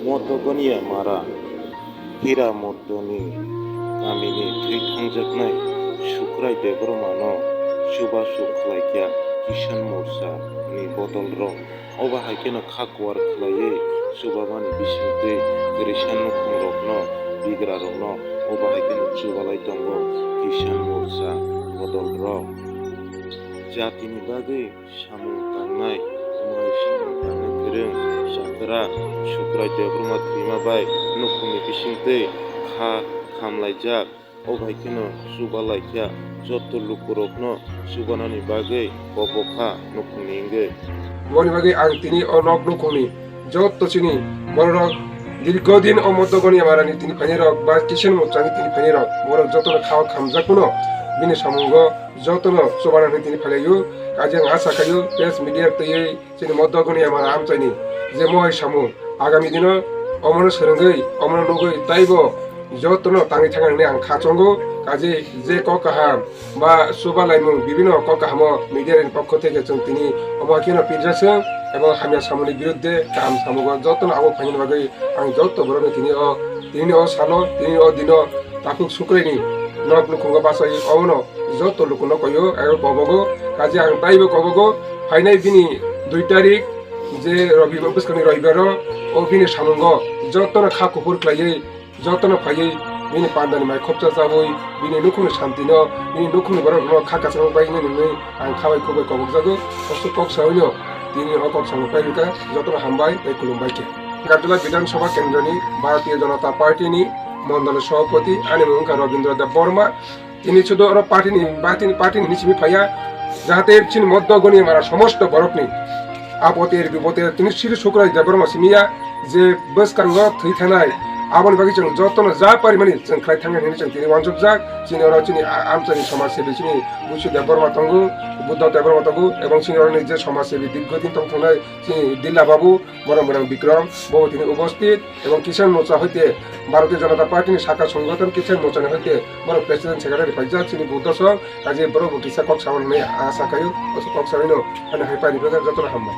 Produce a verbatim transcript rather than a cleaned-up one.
Modogoniya Mara Hira Modoni kamini thwi thangjaknai Sukrai Debbarmano chubachu khlaikha Kisan Morcha ni bodolrok. Obo hai kheno kha kuar khlaiwi chubamani bisingtwi kwrwisa nukhungrokno, bigrarokno obo hai kheno chubalai tongo Kisan Morcha bodolrok. Jatini bagwi samung tangnai, wngmani samung tangna kwrwng, chakra, Sukrai Debbarma thwima bai nukhungni bisingtwi kha khamlaijak. O bai kheno chuba laikha, joto lukurokno chubanani bagwi kobok kha nukhungni wngwi. Boni bagwi ang tini o nok nukhungni joto chini bororok dirghodin o Modogoniya Marani tini phainairok ba Kisan Morchani tini phainairok, borok jotono khao khamjak phano bini samungo jotono chubanani tini phailaio. Kaisa ang asa khaio press media twiwi chini Modogoniya Mara amchaini je mohai samung agami dino omono swrwngwi, omono nugwi taibo jotono tangwi thangna hwnwi ang kha chongo. Kaje je kok kaham ba chuba laimung bibino kok kahamo media ni pokho theke chwng tini omo kheno pirjaswng ebong hamya samungni birudde kaham samungo jotono abo phaina bagwi ang joto borokno tini o, tini o salo, tini o dino takhuk Sukraini nok nukhungo bachai omono joto lukuno koyo ebo kobogo. Kaje ang taibo kobogo phainai bini dui tarik je Robibar, bwskangni Robibar o, o bini samungo jotono kha kuphur khlaiwi, jotono phaiwi bini pandani mai khopsa chawi bini nukhungni santino, bini nukhungni borokno kha kwchangma bai wngwi nini ang kha bai khuk bai kobokjago. Aswk kok saino tini o kok samung pai rwkha, jotono hambai tei khulumbai khe. Garjula Bidhan Sabha Kendroni Bharatiya Janata Party ni Mondol Sabhapati ani mung wngkha Robindra Debbarma. Tini sudu oro party ni, party ni, party ni simi phaiya, jahate chini Modogoniya Mara somosto borokni apoter bipoter tini siri Sukrai Debbarma simiya je bwskango thwi thanai. Aboni bagwi chwng jotono ja parimani chwng khlai thangna hwnwi chwng tini uansukjak. Chini oro chini a-, amchaini somaj sebi chini Busu Debbarma tongo, Buddha Debbarma tongo, ebong chini oroni je somaj sebi dirghodin tong thungnai chini Dilla Babu, Borok Mwnang Bikram, bo tini ubosthit, ebong Kisan Morcha hoite Bharatiya Janata Party ni sakha songgothon Kisan Morcha ni hoite borok president secretary paijak chini Buddha song, kaje borok bo kisa kok sawan hwnwi asa khaio, o kok sawi no, ani hai pari jotono hambai.